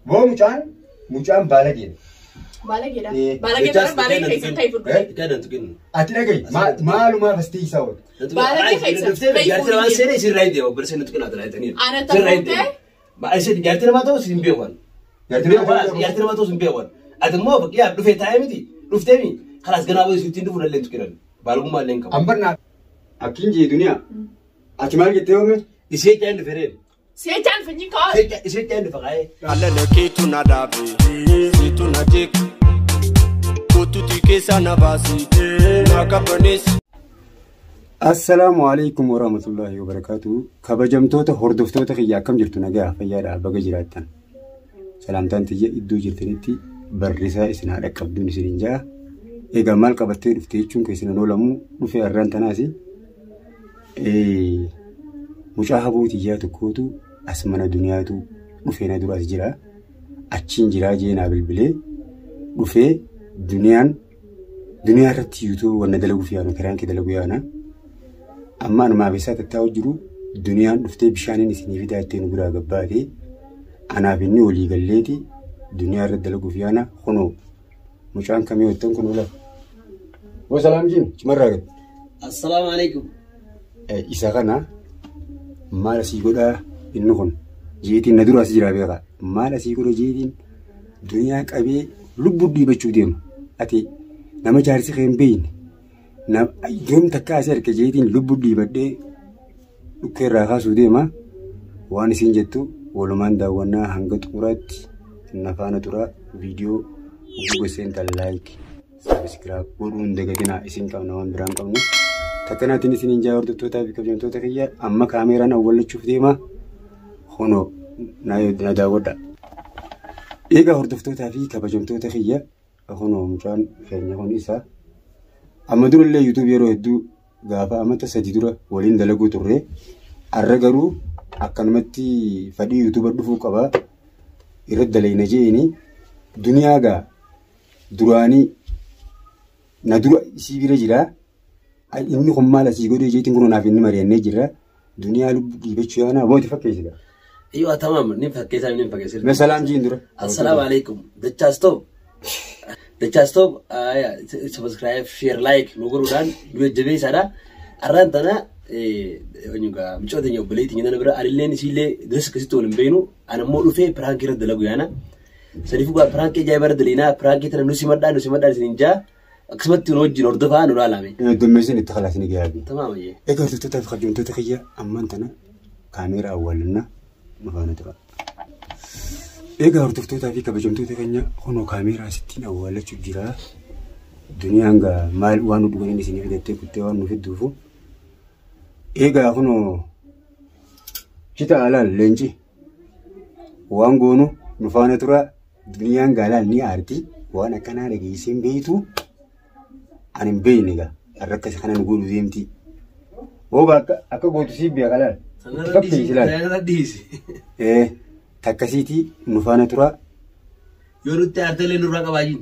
Boo mucaan baalageedha. Baalageedha. Eh, Baalagee taanaan baalagee keessan ta'e fudhu. Eh? Kan tuqin. Ati dhagahi maalumaaf as tiisaa oolu. Baalagee keessa. Jaartii namaa seenee isin irraa hin deema. Obboleessa inni tuqin haa ta'anii. Ana ta'uutee? Isin jaartii namaa ta'uu isin beekan. Jaartii namaa ta'uu isin beekan. Ati immoo fakkiyaaf dhufee taa'ee miti. Dhuftee mi? Kalaas ganaa booda isin dhufu illee tuqinan. Baalagummaa illee hin qabu. Ambarnaa akkin jee duniyaa. Ati maal jettee oome? Isee caan dhufe reen. Seechaan finyi kaa'u. Isee caan dhufe kaa'ee. Alala keetu na dhaabe, siitu na jeeqa. Kootuuti keessa na baasi, na qabbaneessi. Assalaamu alaikum warahmatullahi wabarakatuh. Kabajamtoota hordoftoota kiyya akkam jirtu nagaa fayyaadha baga jiraattan. Salaamtaan tiyya iddoo jirtanitti barrisaa isin haadha qabduun isiniin ja'a. Egaa maal qabattee dhufte jechuun keessan oolamu dhufee har'aan tanaas mucaa haboo tiyyaa tokkootu as mana duniyaatu dhufee na dura as jira. Achiin jiraa jee naa bilbilee dhufee duniyaan duniyaa irratti yuutuu wanna dalaguuf yaanu karaan kee dalagu yaana. Amma anumaaf isaa tattaa'u jiru duniyaan dhuftee bishaaniin isinii fidaa ittiin nu biraa gabbaate anaaf inni walii galleeti duniyaa irratti dalaguuf yaana kunoo mucaan kamii wattan kun ola. Boo salaam jiin cimarraa gad. Assalaamu alaikum. Isa kana maal asii godhaa inni kun jeetiin na dura as jira beekaa maal asii godha jeetiin duniyaa qabee lubbuu dhiibachuu deema ati nama jaarsi kee hin beekne yoom takka asii harka jeetiin lubbuu dhiibadhee dhukkee irraa kaasuu deema waan isin jettu walumaan daawwannaa hanga xumuraatti na faana turaa viidiyoo guutuu seentan like subscribe godhuun dagatinaa isin qabna waan biraan qabnu. Takkanaatiin isiniin jaa hordoftootaa fi kabajamtoota kiyya amma kaameeraan awwallachuuf deema. Kunoo na daawwadha. Egaa hordoftootaa fi kabajamtoota kiyya kunoo mucaan keenya kun isa. Amma durallee yuutuub yeroo hedduu gaafa amata 3 dura waliin dalaguu turre. Har'a garuu akkanumatti fadhii yuutuuba dhufuu qaba. Irratti dalayna jeeni duniyaa gaa duraanii na dura isii bira jira. Inni kun maal asii godhee jeetiin kun naaf inni mari'annee jira. Duniyaa lubbuu dhiibachuu yaana booti fakkeessita. Iyyuu tamam ni fakkeessaa ni fakkeessaa. Mee salaam jiin dura. Assalaamu alaikum. Dachaas ta'u. Dachaas ta'u subscribe, share, like nu godhuudhaan nu jajjabeessaadha. Har'aan tana mucoo teenya obboleettii keenya bira anilleen isiillee duras akkasitti wal hin beeknu ani immoo dhufee piraankii irra dalagu yaana. Sadiif dhugaa piraankii ajaa'iba irra dalaginaa piraankii tana nu simadhaa nu simadhaa isiniin jaa akkasumatti nu wajjin hordofaa nu laalame. Dummeessin itti khalaas ni gaabi. Tamaam ayyee. Egaa hordoftootaa fi kabajamtoota kiyya ammaan tana kaameeraa awwaalannaa nu faana tura. Egaa hordoftootaa fi kabajamtoota keenya kunoo kaameeraa asittiin awwaallachuuf jira. Duniyaan gaa maal waan nu dhuganiin isinii fidattee kuttee waan nu fidduufu. Egaa kunoo cita alaal leenci waan goonu nu faana tura. Duniyaan gaalaal ni aarti waan akkanaa dhageesseen beektu ani hin beekne egaa har'a akkasii kana nu godhu deemti. Ooga akka gootu siif beeka laal. Fakkeessi laal. Sanarra dhiisi. Takkasiitii nu faana tura. Yoo nutti aartellee nurraa qabaajiin.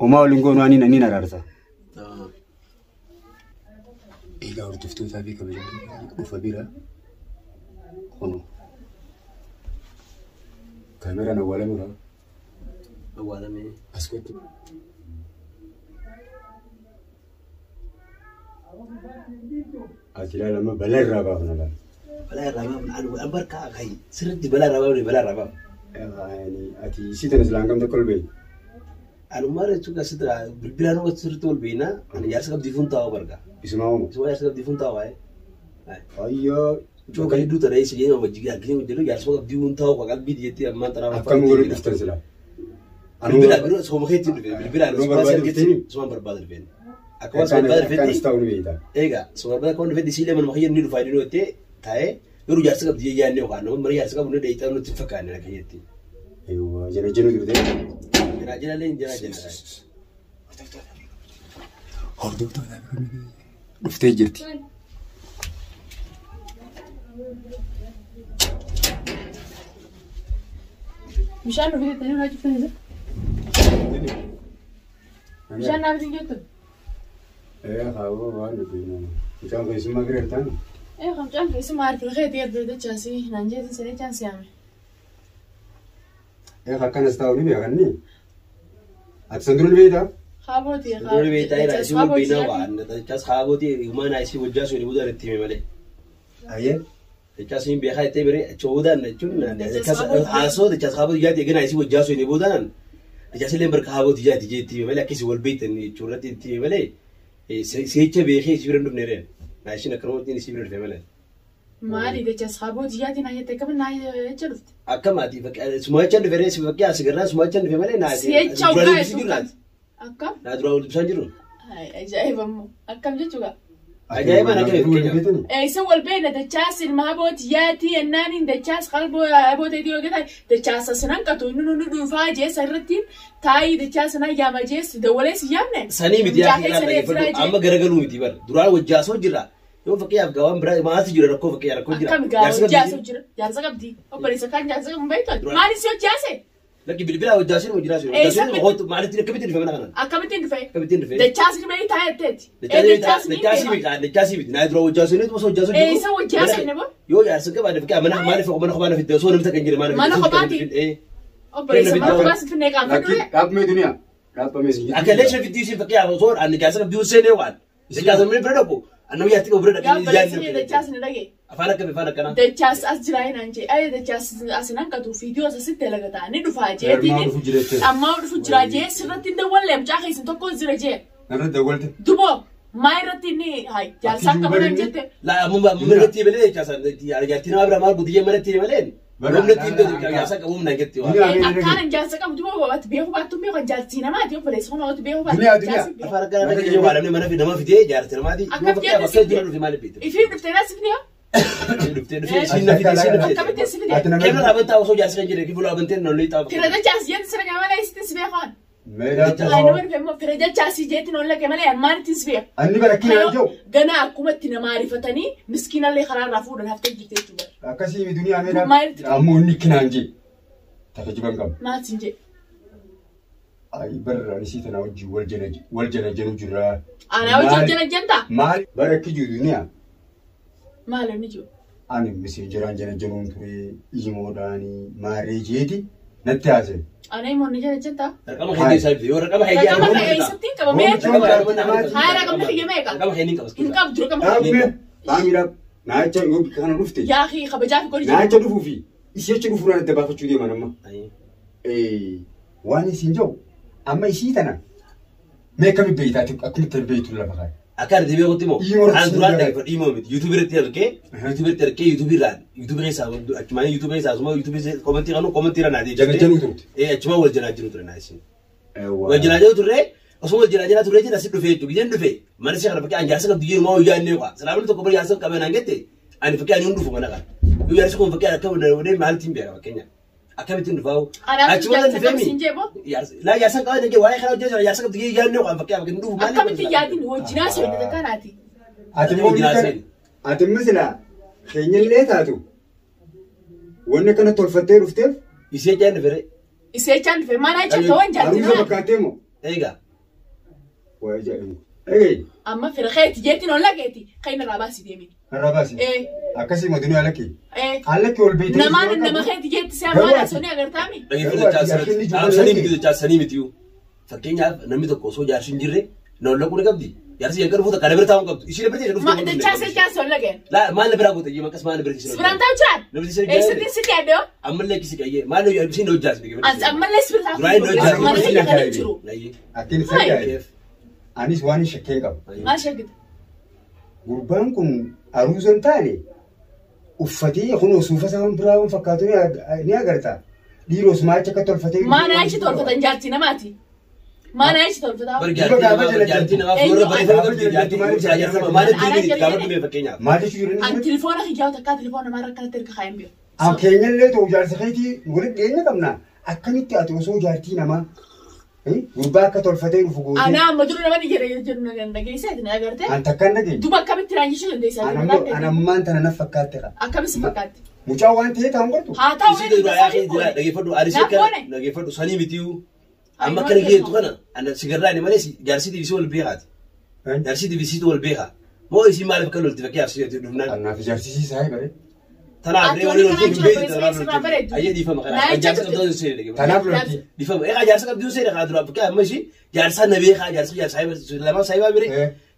Homaa waliin goonu ani niin araarsa. Egaa hordoftootaa fi kabajamtoota dhufa bira kunoo kaameeraan awwaalamuudha. Awwaalamee. As kottu. Ati ilaalama balaa irraa baafna laala. Balaa irraa baafna anu an barkaa kayi sirriitti balaa irraa baafne balaa irraa baafna. Ati isii tana silaan kam tokko ol beeyi? Anummaa jechuun asitti bilbilaan sirriitti ol beeyna ani jaarsa qabdii fuun taa'u barga. Isuma oomu. Isuma jaarsa qabdii fuun taa'u waa'ee. Ayyoo. Coo kan hedduu tana eessa jedhee wajji arginu jedhu jaarsa qabdii fuun taa'u qalbii jettee ammaan tanaa. Akkam waliin dhuftan silaa? Bilbilaan biroo sooma keetti dhufe bilbilaan Anuu barbaadu dhufteeni? Soma barbaadu dhufeen. Akkuma soma barbaadu Akkaan dhufetti. as taa'u ni beektaa. Egaa soma barbaadu akkuma dhufetti isiilee manuma kiyya ni dhufaa inni jettee taa'ee garuu jaarsa qabdii yaadne yookaan nama mana jaarsa qabu ni dheeyxaa nutti hin fakkaanne akka jetti. Eewwa jala jala turte. Jala jala jala jala. Hordoftoota dhuftee jirti. Bishaan nu fidettanii nu achitti Bishaan naaf isin jettu. Haawwa waan nuti mucaan keessummaa bira hirtaan. Mucaan keessummaa harka keetii erga dachaasii naan jeetin sanii chaansii yaame. Akkanas taa'u ni beekanni. Ati san dura ni beektaa? Haabooti. Dura beektaa jira isii wal beeknaa waan dachaas haabooti humaan isii wajjaa sun budaan itti hime malee. Ayyee. Dachaas hin beekaa itti bire achi budaan jechuun dachaas haasoo dachaas haabooti jaati eegana isii wajjaa sun budaan dachaas illee barka haabooti jaati jee itti hime malee akkasii wal beektan jechuun irratti itti hime malee seecha beekee isii bira hin dhufne reen. Naa ishiin akkanumatti isii bira dhufe malee. Maali dachaas haabooti jaati naa jette akkamiin naa jecha dhufte? Akkamaati sumaacha dhufe ree fakkii as garraa sumaacha dhufe malee naa Si'echa duraan hoggaa dubbisuu jiru naati. Akkam? Naa duraan wal dubbisaa jiru. Ajaa'iba immoo. Akkam jechuudha? Ajaa'iba na kame fakkeenyaaf. Isa wal beekna dachaas ilma habooti yaati ennaaniin dachaas qalboo haboota yoo gata dachaas asinan qatu inni nu dhuunfaa jeessa irratti taayii dachaas na yaama jeessi dawwalee si yaamne. Sanii miti yaa amma garagaluu miti bar duraan wajjaasoo jira. Yoo fakkeenyaaf gaawwan biraa maaltu jira rakkoo fakkeenyaaf rakkoo jira. Akkami gaa hojjaasoo jira jaarsa qabdi obboleessa kan jaarsa qabu beektu maali si hojjaase? Lakki bilbila hojjaasoo hojjaa hojjaasoo maalitti akkamittiin dhufe mana kanaan? Akkamittiin dhufe? Akkamittiin dhufe? Dachaas ilma taa'etteeti. Dachaasii miti dachaasii miti naa dura hojjaasoo inni osoo hojjaasoo jiru. Isa hojjaasoo inni boo? Yoo jaarsa qabaate fakkeenyaaf mana maaliif mana kophaa na fidde osoo namni takka hin jirre maaliif? Mana kophaati. Obboleessa mana kophaa si finnee qaanfadhu. Dhaabbamee duniyaa. Dhaabbamee si. Akka illee ishee fiddii ishee fakkeenyaaf osoo ani jaarsa qabdii seenee waan. Dachaas namni bira dhaqu. Annam yaatti qabu bira dhaqee Gaabbalessa dachaas ni dhagee. Afaan akkami afaan akkanaa. Dachaas as jira hinaan jee ayya dachaas as hin hanqatu fiidiyoo asitti dalagataa ni dhufaa jeetiin ammaa dhufu jira jee sirratti hin dawwalle mucaa keessan tokko jira jee. Narra dawwalte. Duboo maa irratti inni hay jaarsa akka mana jette. Laa amma irratti malee dachaas jaartii nama bira maal guddiyee manatti malee. Namni ittiin dawwalte jaarsa qabu humna jetti waan. Akkaan jaarsa qabu duboo ati beeku baattu beeku jaartii namaati obboleessa kun ati beeku baattu. Afaan akkanaa dhageenye waa namni mana nama fidee jaartii namaati. Akkam Yoo jette dura dhufe maaliif beekte? Ifii dhuftee nas fidee. Dhuftee dhufee isiin na fidee isiin na fidee. Akkamitti si fidee? Kebla dhaabbataa osoo jaarsi kan jedhe kibula dhaabbatee nollee xaafa. Fira dachaas jeetti sira malee isitti si beekan. Mee Ay nama dhufe immoo fira dachaas jeetti nolla kee malee ammaan si beeku. Anni bara kina jiru. Gana akkumatti nama ariifatanii miskiinallee karaarraa fuudhan haftee jirti jechuudha. Akkasii duniyaa mee ammoo inni kinaan jee. Takka jiban qaba. Maal siin jee? Ay barra isii tana wajjin wal jala jenu jira. Anaa wajjin jala jenta? Maal bara kiju duniyaa. Maal inni jiru? Ani miseenjeraan jala jenuun ture imoodhaanii maarree jeeti natti haasa'e. Ana imoon ni jala jenta? Raqama keenya isaa fide yoo raqama keenya Raqama kee eessatti hin qabamee? Haa raqamni kiyya meeqa? Raqama keenya hin qabas. Hin qabdu raqama Dhaabme dhaamira naacha yoo bikka kana dhufte. Yaa kii kabajaa fi godhi. Naacha dhufuu fi isii achi dhufuu adda baafachuu deeman amma. Waan isin jiru amma isii tana mee akkamitti beektaa akkamitti beektu lafa kaa'e. Akka arti beekutti moo an duraan dhaggeeffadhu dhiimoo miti yuutuubii irratti argee yuutuubii irratti argee yuutuubii irraan yuutuubii keessaa achumaan yuutuubii keessaa asuma yuutuubii komentii kanu komentii irra naadee Jala jaluu turte. Achumaan wal jalaa jiru ture naa isin. Wal jalaa jiru turre osoo wal jalaa jalaa turre jedha si dhufee jechuudha gideen dhufee mana ishee kana fakkii an jaarsa qabdu yeroo maa yaadne waa salaamni tokko bari jaarsa qabee naan jette ani fakkii ani hin dhufu mana kana. Yoo jaarsi kun fakkii akka wadee maalittiin beeka fakkeenya. Akkamittiin dhufaa'u. Anaaf jaarsa qabdu siin jeebo? Laa jaarsa qabdu jee waa'ee kana hojjetu jaarsa qabdu yaadne waan fakkii akka dhufu maali. Akkamitti yaadin wajjinaa seenna takkanaati. Ati ati misila keenyallee taatu wanni kana tolfattee dhufteef. Isee jaan dhufere. Isee jaan dhufe maal achi ta'an jaartii Aruusa fakkaattee moo? Eegaa. Waa ajaa'ibu. Eegee. Amma firqeeti jeetiin ol lageeti kan inni irraa baasii deemi. Irraa baasii? Akkasii moo duniyaa lakkee? Allakki ol beekte. Namaan nama keeti jeetti si ammaa sonii agartaami. Dhaggeeffatu sanii miti sanii miti fakkeenyaaf namni tokko osoo jaarsi hin jirre na ol laquu ni qabdi. Jaarsi yakka dhufuuta kana bira taa'uu qabdu. Isheen bira ta'e dhuftu. Dachaas dachaas ol laqeen. Laa maal na biraa goote jee akkas maal na bira teessee. Sibiraan taa'u jiraan. Eessatti si dhiyaadhoo? Ammallee akkisi qayyee maal isheen hojjaas. Ammallee sibira taa'u. Duraan hojjaas. Mana kiyya kana jiru. Akkin isa Anis waan shakkeen qaba. Maal shakkita? Gurbaan kun aruusa hin taane uffatee kun suufa isaa biraa waan fakkaatu ni agarta. Dhiiroo maacha akka tolfatee. Maana achi tolfatan jaartii namaati. Maana achi tolfataa. Jaartii namaa fuula bareedaa jaartii maaliif deebiin fakkeenyaaf. Maal jechuu jiru? Ani telefoona kiyyaa takkaa telefoona namaa rakkanatti erga kaa'een beeku. Keenyallee ta'u jaarsa keetii walitti dhiyeenya qabna. Akkamitti ati osoo jaartii namaa gurbaa akka tolfatee dhufu gootee. Anaa amma dura nama ni jedhe jedhu na dhageessee na agartee. An takkaan dhageesse. Duba akkamitti raanjishuu dandeessaa? An ammaan tana na fakkaatte qaba. Akkamitti fakkaatti? Mucaa waan ta'ee ta'an gortu. Haa ta'u Dhageeffadhu arisii akka dhageeffadhu sanii mitiyu. Amma akkana geettu kana ana sigarraa ni malee jaarsi DBC wal beekaati. Jaarsi DBC wal beeka. Moo isii maaliif akka lolti fakkii arsii dhufnaan. Annaaf jaarsisiisaa bare. Tanaaf Ati ree waliin waliin kanaan hojii jiru hin beektu obboleessa tanaaf keessirraa lolti. bareeddu. Ayyee dhiifama Naa kanaa. jecha Jaarsa turte. qabduu seene dhagee. Tanaaf lolti. Dhiifama. Egaa jaarsa qabduu seene kana dura bakka amma ishii jaarsaa na beekaa jaarsa jaarsa lama saayibaa bire.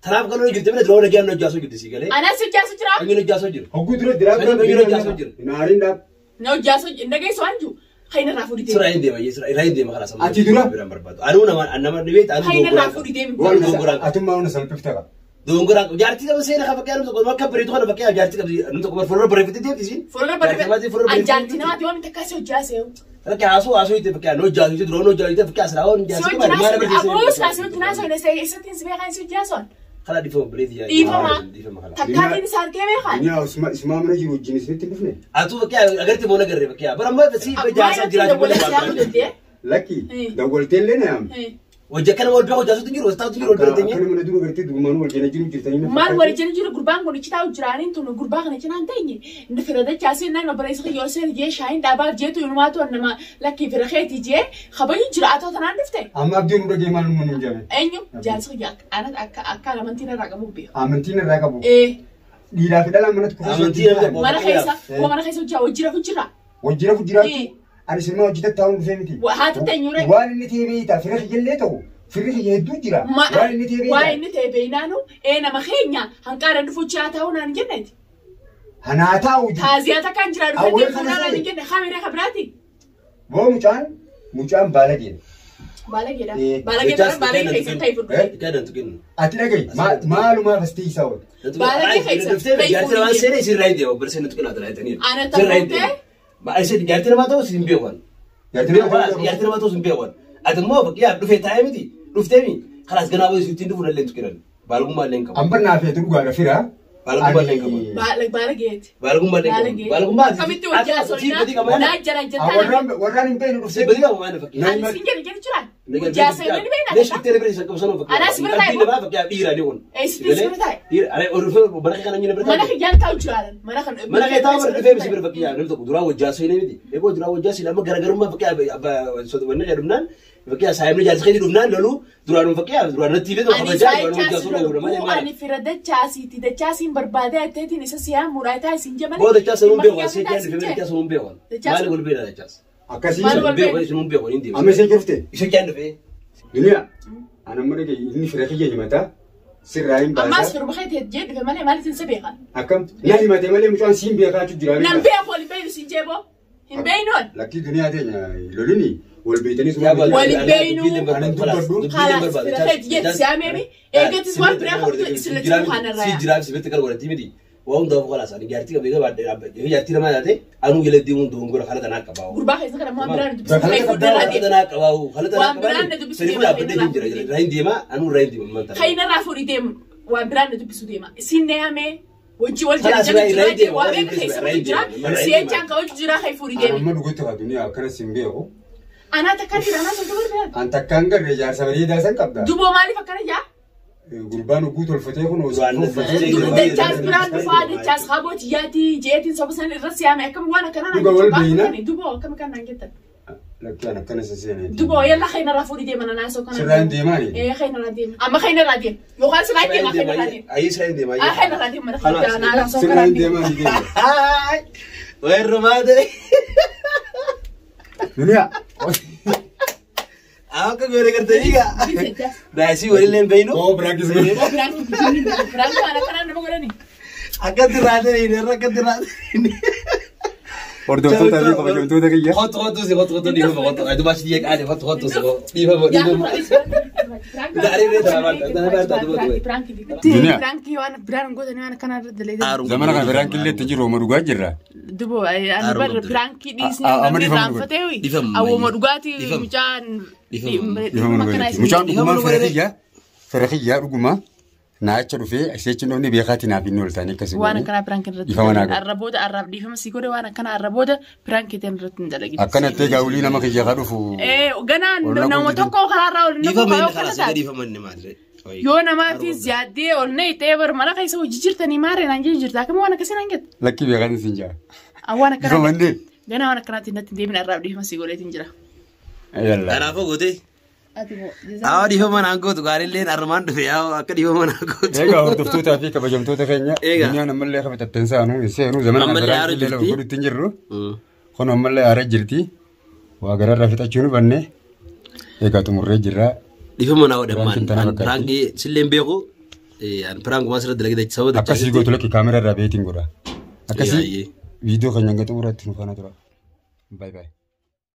Tanaaf kan hojii jirti bire dura nagaan hojii jirti si galee. Anas hojjaasu jira. Anyi hojii jiru. Hogguu dura diraa Sanii bayyuu hojii jiru. Naariin dhaab. Na hojjaasu hin dhageessu waan jiru. Hayna irraa fuudhi Sirraa deemi. hin deema irraa hin deema karaa sammuu. Ati dura? Biraan barbaadu. Anuu nama nama dhibee anuu Hayna irraa dogongoraan fuudhi deemi. qaba. Dogongoraan qaba. Atummaa hunda salphifta qaba. Dogongoraan qaba. Jaartii qaba seena qaba fakkii anuu tokko akka bareedu kana fakkii jaartii qabdi anuu tokko fuuldura bareeffattee deemti isiin. Fuuldura Jaartii fuuldura barreeffate. Jaartii bareeffattee namaati waan takkaa si hojjaase. Fakkii haasoo haasoo itti fakkii anuu hojjaa hojii dura hojjaa hojii fakkii asirraa waan Si jaartii qaba maal hojjaasu. Aboo si barreessee. hojjaasu hin isatti si beekan si hojjaasoon. Karaa dhiifama bareedi yaa. Dhiifama. Dhiifama karaa. Takkaatiin isaa argee beekan. Duniyaa ismaa mana jiru wajjin isinitti hin dhufne. Atuu fakkii agartee moo nagarree fakkii bara amma si jaarsaa jiraatu Abbaa irratti dawwalee dandee. Lakki dawwaltee illee na yaamte. Hojii akkana wal beeku hojjaasutu jiru hojjaasutu jiru wal bira teenyee. Akkana mana dura gartee durumaanuu wal jala jiru jirtanii. Maal wal jala jiru gurbaan kun ichi taa'u jiraaniin tun gurbaa kana cinaan teenye inni fira dachaasee naan obboleessa kiyyoo seen jee shaayin dhaabaaf jeetu inumaatu nama lakkii fira keetii jee kabaju jira atoo tanaan dhufte. Amma abdiin nu dhagee maal nu hin jabe. Eenyu jaarsi kiyya akka akka amantiin irraa qabu beeku. Amantiin irraa qabu. Ee Dhiiraa fi dhalaan manatti kufuuf. Amantiin irraa qabu. mana keessa koo mana keessa hojjaa hojii rafu jira. Hojii rafu jiraachuu. Ani sirmaa hojii tattaa'uun dhufee miti. Haati teenyure. Waan inni ta'e beektaa fira kiyyallee ta'u firri kiyya hedduu jira. Waan inni ta'e Waa beektaa. inni ta'e beeynaanu ee nama keenya hanqaara dhufu jira taa'uu naan jenneeti. Hanaa taa'u jiru. Taaziyaa takkaan jira dhufee Awwal deemuu kana naan ta'e. hin jenne kameree kabiraati. Boo mucaan mucaan baala deema. Baalageedha. Eh, Baalageedha baalagee keessatti ta'e fudhu. Gadantu kennu. Ati dhagahi maalumaaf as tiisaa oolu. Baalagee keessa Jaartii namaa seene isin irraa hin deema obboleessa nuti qinaa tajaajilanii. Ana ta'uutee? Jaartii namaa ta'us hin beekan. Jaartii namaa ta'uu Jaartii namaa ta'us hin beekan. Ati immoo fakkiyaaf dhufee taa'ee miti dhuftee mi kalaas ganaa booda ittiin dhufu illee tuqiran. Baalagummaa illee hin qabu. Ambar naaf heetu dhugaadha fira. Baalagummaa illee hin qabu. Baalageeti. Baalagummaa illee hin qabu. Baalagummaa Akkamitti hojjaa sorinaa naa jala jaltaa. Warraan hin beekne dhuftee. Badii qaba maal fakkii. Ani sin jedhu jedhu jiraan. Hojjaa sorinaa ni beekna. Leesh bitee bira isa qabsan fakkii. Anas bira taa'e. Qalbii namaa fakkiyaaf dhiiraa ni kun. Eessatti bira taa'e? Dhiira are orfee bara kana nyina bira Mana taa'e. kiyyaan taa'u jiraan. Mana kan. Mana kee taa'u bara dhufee misi bira fakkiyaa namni tokko duraa wajjaa seenee miti. Eegoo duraa wajjaa seenee amma garaagarummaa fakkiyaa wanni kee dhufnaan fakkiyaa saayimni jaarsi keetii dhufnaan loluu duraan fakkiyaa duraan natti illee tokko Ani kabajaa duraan wajjaa saayichaa seenee godha malee maali. ani fira dachaasiiti dachaasiin barbaadee atteetiin isa siyaa muraataa isin jabale. Boo dachaa sanuun beeku asii jaan dhufee dachaa sanuun beeku. Maali wal beela dachaas? Akkasii. Maal wal Beeku sanuun beeku hin deemu. Amma ishee jirte. Isa jaan dhufee. Duniyaa. Ana amma dhagahi inni fira kiyya himataa sirraa hin Ammaas baasaa. firuma keetii jee dhufe malee maaliif sin beekan? Akkam na himate malee mucaan siin beekaa jira. Nan beeku wal beeynu sin jeeboo. Hin beeynoon. Lakkii duniyaa teenya lolini wal beeytanii Wal beeynu. Kalaas fira keetii jee siyaa meemi. Eegatis waan biraa qabdu isin lachuu kanarraa Si yaa. jiraaf si bitti kan godhatti miti. Waa hundaaf kalaas ani jaartii qabee gabaadhe jaartii namaa taate anuu jala deemuun dogongora haala tanaa qabaa. Gurbaa keessa kana waan biraan Bakka dubbisa. qabdaa. Fuuldura Haala deema. tanaa qabaa haala tanaa Waan biraan na qabaa. dubbisu Sadi kun deema. dhaabbadhee hin jira irraa hin deema anuu irraa hin deema maal Hayna irraa fuudhii deemu waan biraan na dubbisu deema. Isin na yaamee wajji wal jala Kalaas jala irraa jira hin deema, waa irraa hin beeka keessa deema, irraa hin jira. deema, irraa hin Si'echaan deema. ka hojii jira hay fuudhii Ana deemi. amma dhugutti haa duniyaa akkanas hin beeku. Anaa takkaan jira anaa solta barbaada. An takkaan garree jaarsa bareedaa san qabda. Duboo maaliif akkana jaa? Gurbaan oguu tolfatee kun Duraan uffatee Dachaas biraan dhufaa dachaas habooti yaatii jeetiin soba san irra siyaame akkam waan akkanaa Dhuga wal beeyna. Duboo akkam kan naan jettan. Lakkii an akkana isa seeneeti. Duboo yalla hayna irraa fuudhii deema nanaa soo kana. Sirraa hin deemaani? Ee hayna irraa deema. Amma hayna irraa deema. Yookaan sirraa hin deema hayna irraa deema. Ayyee sirraa hin deema. Ah hayna irraa deema mana kana naa soo Sirraa kana. hin deemaani deema. Weerru maate. Duniyaa. Akka goone gartanii gaa. Daasii walillee hin beeynu. Oo biraakis godhe. Biraan waan akkanaa nama godhani. Akkatti raatanii irra akkatti raatanii. Hordoftoota fi kabajamtoota kiyya. Kottu kottu si kottu kottu dhiifama kottu. Ay dubaas xiyya qaale kottu kottu si dhiifama dhiifama. Duniyaa. Biraankii waan biraan gootanii waan akkanaa irra dalagaa. Zamana kana biraan qilleetti jiru oma dhugaa jirra. Duboo ani bar biraankii dhiisni Amma namni dhiifama irraanfatee Dhiifama. awwaama dhugaatii Dhiifama. mucaan Dhiifama. Dhiifama nu godhati. Mucaan dhugumaan fira kiyya. Fira kiyya dhuguma. Naacha dhufee achi dhufni beekaati naaf inni ol ta'anii akkasii waan akkanaa biraankii irratti Dhiifama naa godhe. arra booda arraaf dhiifama si godhe waan akkanaa arra booda biraankii ta'e irratti hin dalagin. Akkanatti egaa ulii nama kiyya ka dhufu. Ganaan Ol na nama gootee tokko karaarraa ol nama Dhiifama yoo inni kana kalaas taate. dhiifama inni maal. Yoo namaaf ziyaaddee ol na ta'ee bar mana keessa hojii jirtanii maaree naan jee jirta akkam waan akkasii naan jette. Lakkii beekaan isin jaa. Waan akkanaa Dhiifama inni. ganaa waan akkanaatiin natti hin deebiin arraaf dhiifama si godheetiin jira. Yalla. Kanaafuu gootee. Ati moo jazaa. Haa dhiifama naan gootu gaariilleen armaan dhufe yaa akka dhiifama naan gootu. Egaa hordoftootaa fi kabajamtoota keenya Egaa. duniyaan ammallee kabajatteen saanu hin seenu zamana Ammallee aara illee lafa jirti. godhutti hin jirru. Kun ammallee aara jirti. Waa gararraa fixachuu nu banne. Egaa xumurree jirra. Dhiifama naa godhe Piraankiin tana ammaan fakkaatti. piraankii sillee hin beeku. An piraankumaa asirratti dalagee sababa Akkasii gootu lakki kaameraa irraa beetiin godha. Akkasii Eeyyee. viidiyoo keenya hanga xumuraatti nu faana tura. Baay baay.